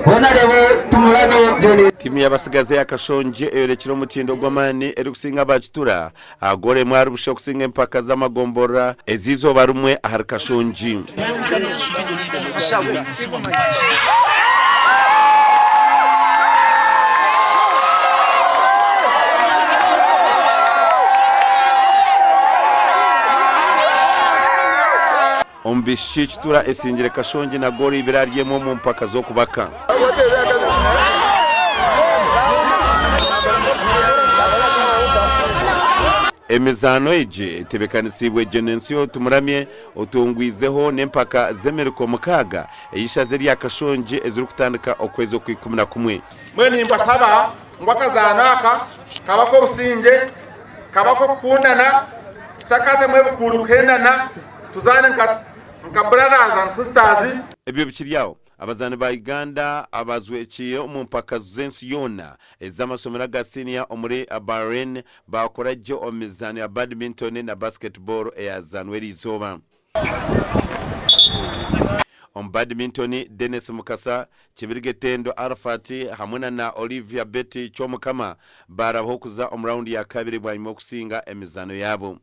Honarebo Tumuramye Jones. Tiimu y'abatsigazi eya Kashongye eyorekire omutindo gw'amaani erikusinga aba Kitura aha goolo emwe ahari busha okusinga empaka z'amagomborora ez'eizooba rimwe ahari Kashongye. Omu bishiki, Kitura esingire Kashongye na goolo ibiri ahari emwe omu mpaka z'okubaka. Emizaano egi etebekanisiibwe Genensio Tumuramye otungwizeho n'empaka z'emiriko mukaaga ey'eishaza erya Kashongye ezirikutandika okwezi okw'ikumi na kumwe. Mbwenu nimbashaba ngu akazaano aka kabe ak'obusingye, kabe ak'okukundana, tutakaatamu ebikuuri kuhendana, tuzaane nka brothers and sisters. Ebyo bikiri aho, abazaani ba Uganda abazwekiire omu mpaka z'ensi yoona ez'amasomero aga siniya omuri Bahrain baakora gye omu mizaano ya badminton na basketball eyazaanwa eriizooba. Omu badminton, Denis Mukasa, Kibirige Tendo Arafat hamwe na na Olivia Betty Kyomukama baarabaho kuza omu rawundi ya kabiri bwanyima y'okusinga emizaano yaabo.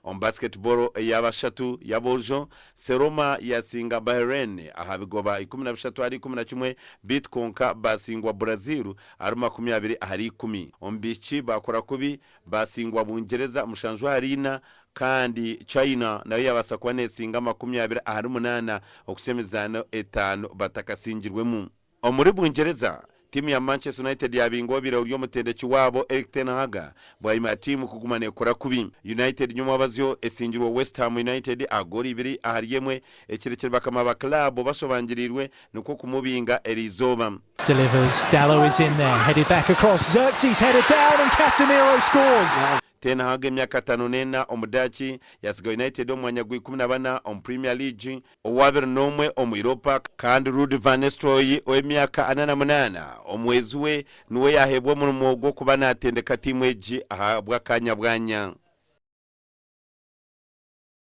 Omu basketball ey'abashatu y'aboojo, Seroma yasinga Bahrain aha bigoba 13 ahari 11 beitu kwonka baasingwa Brazil ahari 20 ahari 10. Omu baishiki baakora kubi baasingwa Bungyereza mushanju ahari ina kandi China nayo yaabaasa kuba neesinga 28 okuhitsya emizaano etaano batakasingirwemu. Omuri Bungyereza, tiimu ya Manchester United yaabingwa obaire ori omutendeki waabo Erik ten Hag bwanyima ya tiimu kuguma neekora kubi. United nyomwabazyo esingirwe West Ham United aha goolo ibiri ahari emwe, ekirekire bakama ba club bashobangiriirwe nikwo kumubinga eriizooba. Delivers, Dalot is in there, headed back across, Zirkzee headed down and Casemiro scores! Ten Hag emyaka 54 Omudaaki yaatsiga United omu mwanya gwa 14 omu Premier League, ow'abiri n'omwe omu Europa kandi Ruud van Nistelrooy ow'emyaka 48 omuhwezi we niwe yaaheebwa omurimo gw'okuba naatendeka tiimu egi ahabw'akaanya bwanya.